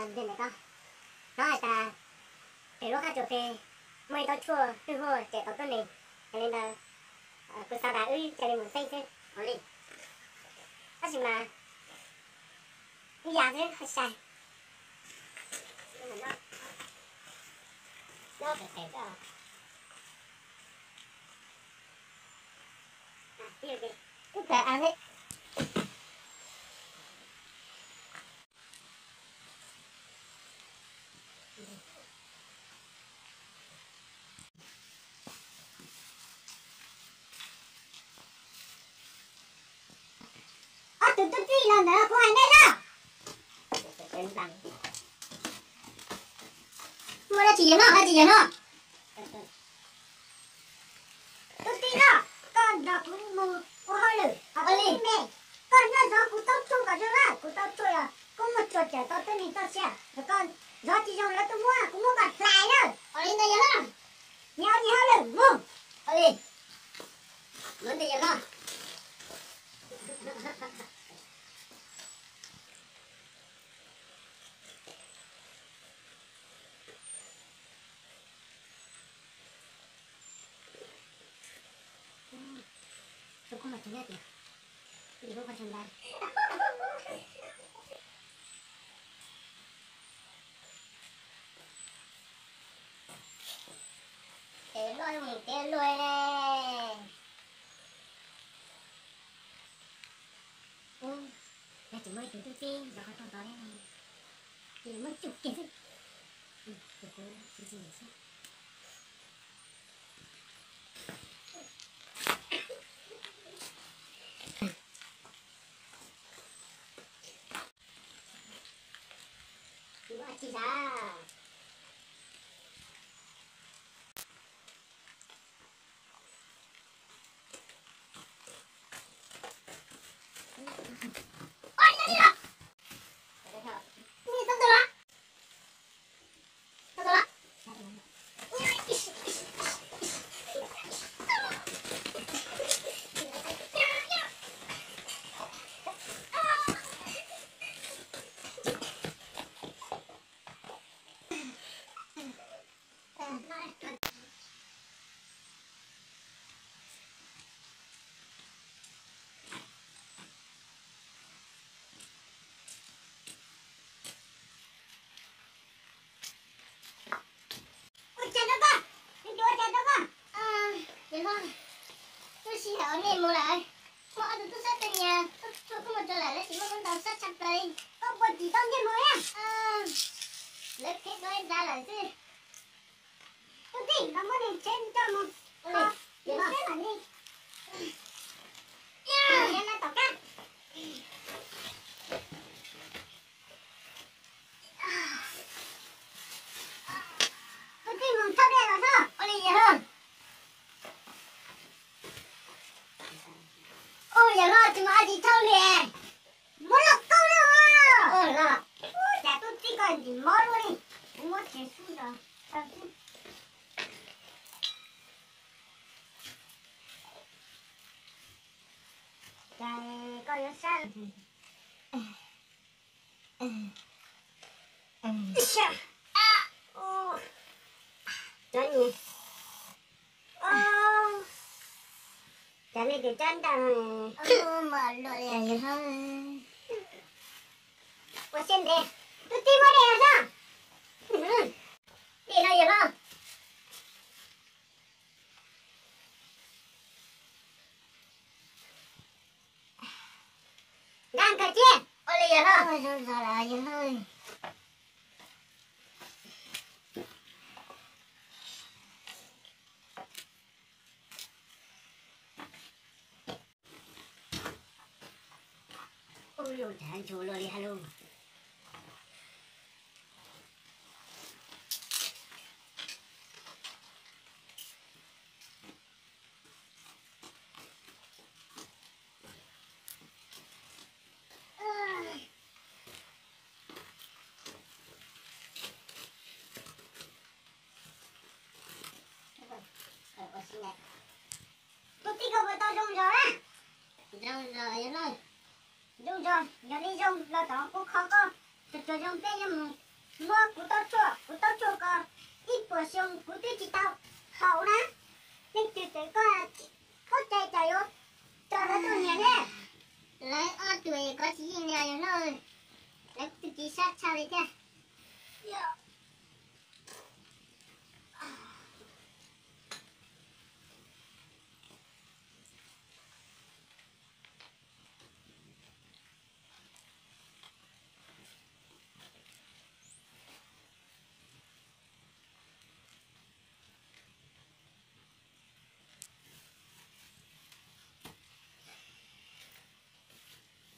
Ntawm ko hnov hais tias pem lub qab tsuas pem muaj ib tsob tshuaj twg huaj ces tau tuab neeg, yog li ntawd kuv xav tas wb cia li mus xeeb xwb. Ua li, tab sis mas ib yam xwb sai. Twb plam av li. Ob tug tub txib los ntawd kuv hais nej na. Muaj dab tsi yawg hlob, dab tsi yawg hlob? Tub txib no, koj nrog kuv mus ua hauj lwm hauv teb me, koj nyob zov kuv taub tshuaj kom zoo na, kuv taub tshuaj yog koj muaj tshuaj cawm tau tuab neeg txoj sia, yog koj zov tsis zoo lawv tuaj muab, kuv muab koj hlais na. Ua li ntawd yawg hlob. Nyias ua nyias hauj lwm mus. Ua li, mus ntawd yawg hlob. Ces loj mus tiav luag ne. Yog tsis muaj ib tug tub txib zov qhov rooj tod, ces muab tsum kiag xwb. Ua cas rau koj, nws tsuas ua cas rau koj? Yawg hlob, lub sij hawm uas nej mus lawm, muaj ob tug tub sab teg nias tuaj kuj mus rau lawm, lawv tsis muaj lub ntau sab tshaj plaws li. Koj puas tsim tau ntiag mus thiab? Lawv khiav dua ntxa lawm xwb. Tub txib, koj muab nws tsheb coj mus kho nws seb mam li nyob tom qab. Tub txib mus thauj dej los xwb. Ua li yawg hlob. Ua yawg hlob, tsis muaj dab tsi thauj li. Muab loj kawg li os. Ua los, ua cas tub txib koj ntxim mob luaj li. Kuv muab tsev sub los thauj xwb. Cas koj yuav sab. Cov nyuam, cas nej tus tsab ntaj no ua siab ntev. Tub txib muab dej los tso. Dej no yawg hlob. Nqa kawg cia. Ua li yawg hlob. Zoo zog lawm yawg hlob. Ub, lub cas ntsuag luaj li hab lub. Tub txib, koj puas tau zoo zog na? Zoo zog yawg hlob. Zoo zog, yog li zoo los tom kuv kho koj, tsuag tsuag zoo peb yuav mus Muab kuv tau tshuaj, kuv tau tshuaj ko ib puas xyoo kuv twb tsis tau haus na. Leej twg txawm koj, koj cai cas yuav tso lawv tuaj nyiag ne. Lawv ob tug kov tsis yeej li os yawg hlob, lawv kuj tsis sab tshaj li thiab.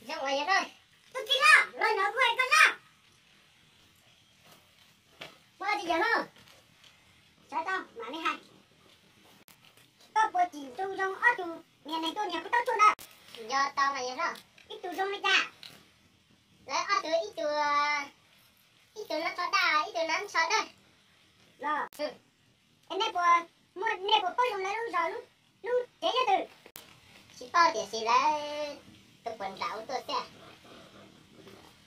Zoo uas yawg hlob, tub txib hlob, los no kuv hais koj na. Muaj dab tsi yawg hlob? Saib tau mam li hais. Koj puas tsim ntsoov zoo ob tug niag neeg tuaj nyiag kuv tau tshuaj ntawd? Nco tau mas yawg hlob. Ib tug zoo li cas? Lawv ob tug ib tug, ib tug nab tsho daj, ib tug nab tsho dawb. Los, es nej puas, muaj nej puas paub zoo lawv lub zos lub tsev nyob twg? Tsis paub tiam sis lawv tus puas nram ua tuaj xwb.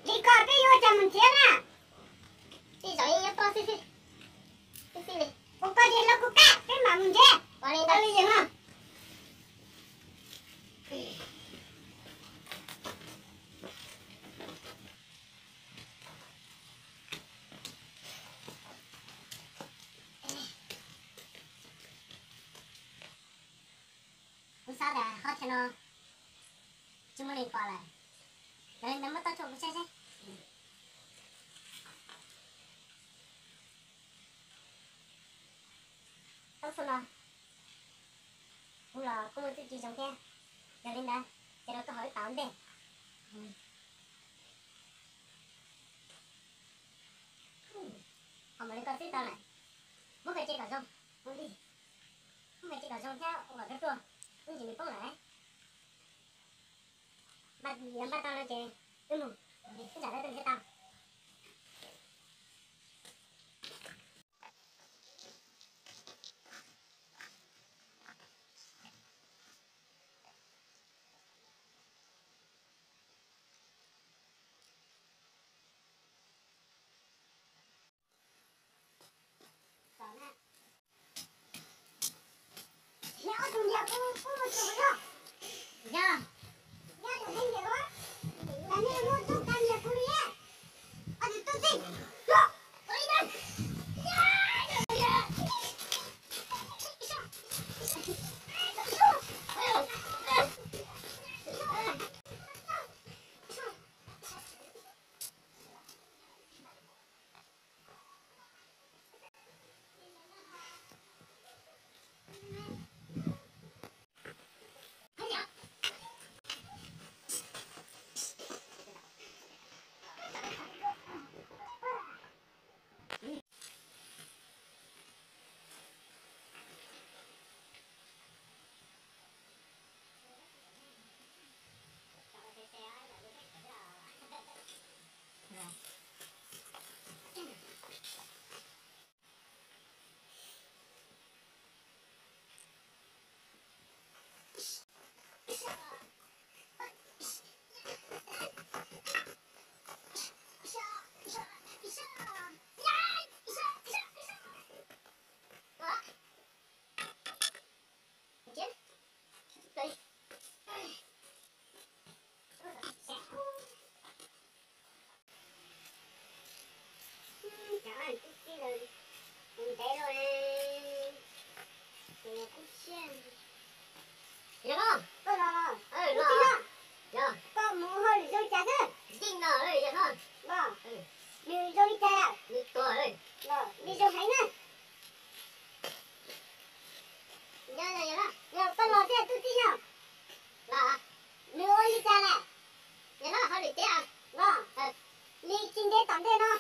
Li ko peb yuav ua cas mus nrhiav na? Tej zaum yeej yuav paub xwb xwb. Xwb xwb li. Ua koj ces los kuv kam peb mam mus nrhiav. Ua li ntawd li yawg hlob. Kuv xav tias qhov chaw no tsis muaj neeg pom lawm. Yog li ntawd muab tau tshuaj kuv saib seb. Tau tshuaj no kuv los kuj muaj txuj ci zoo thiab. Yog li ntawd ces rau koj haus ib pas ua ntej. Haus mus li koj xwb tau lawm. Muab koj ce kom zoo, muab koj ce kom zoo thiab ua kom tuaj tuaj, ib ntsis nws poob lawm. Npaj, yog npaj tau no ces wb mus, ib tsam lawv tuaj nrhiav tau. Cov tub txib los ntev lawm, kuv kub siab. Yog los, koj los los, tub txib los, koj mus ua hauj lwm zoo li cas xwb? Yeej los, yog los, los, nws zoo li cas lawm? Nws tuag lawm. Los, nws zoo heev na. Yog, yog, yog los, yog koj los thiab tub txib yog los, nws ua li cas lawm? Yog los, hauj lwm tiag los, nws tsis ntev tom ntej no.